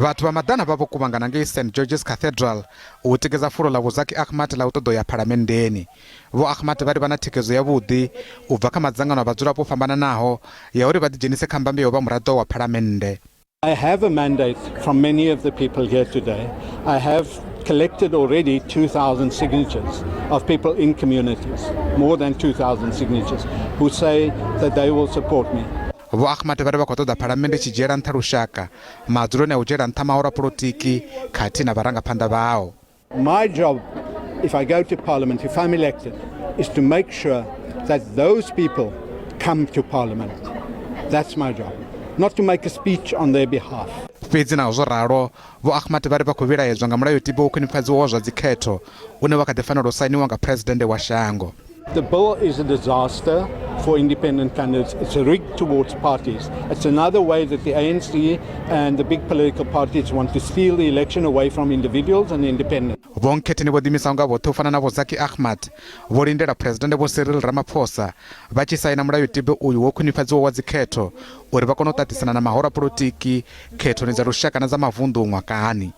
Vhathu vha maḓana vha vho kuvhangana ngei St George's Cathedral u tikedza fulo ḽa Vho Zackie Achmat ḽa u ṱoḓa u ya phalamenndeni. Vho Achmat vha ri vha na thikhedzo yavhuḓi u bva kha madzangano a vhadzulapo o fhambananaho ya uri vha ḓidzhenise kha mbambe ya u vha muraḓo wa phalamennde. I have a mandate from many of the people here today. I have collected already 2,000 signatures of people in communities, more than 2,000 signatures, who say that they will support me. Vho Achmat vha ri vha khou ṱoḓa phalamennde i tshi dzhiela nṱha lushaka madzuloni a u dzhiela nṱha mahoro a polotiki khathihi na vharangaphanḓa vhao. My job, if I go to parliament, if I'm elected, is to make sure that those people come to parliament. That's my job. Not to make a speech on their behalf. Fhedzi naho zwo ralo, Vho Achmat vha ri vha khou vhilaedzwa nga mulayotibe wo khwinifhadziwaho wa zwa dzikhetho une wa kha ḓi fanela u sainiwa nga phresidennde wa shango. The bill is a disaster for independent candidates. It's rigged towards parties. It's another way that the ANC and the big political parties want to steal the election away from individuals and independents. Vho Nkhetheni vho ḓiimisaho nga vhoṱhe u fana na Vho Zackie Achmat vho lindela Phresidennde Vho Cyril Ramaphosa vha tshi saina mulayotibe uyu wo khwinifhadziwaho wa dzikhetho uri vha kone u ṱaṱisana na mahoro a polotiki khethoni dza lushaka na dza mavunḓu ṅwakani.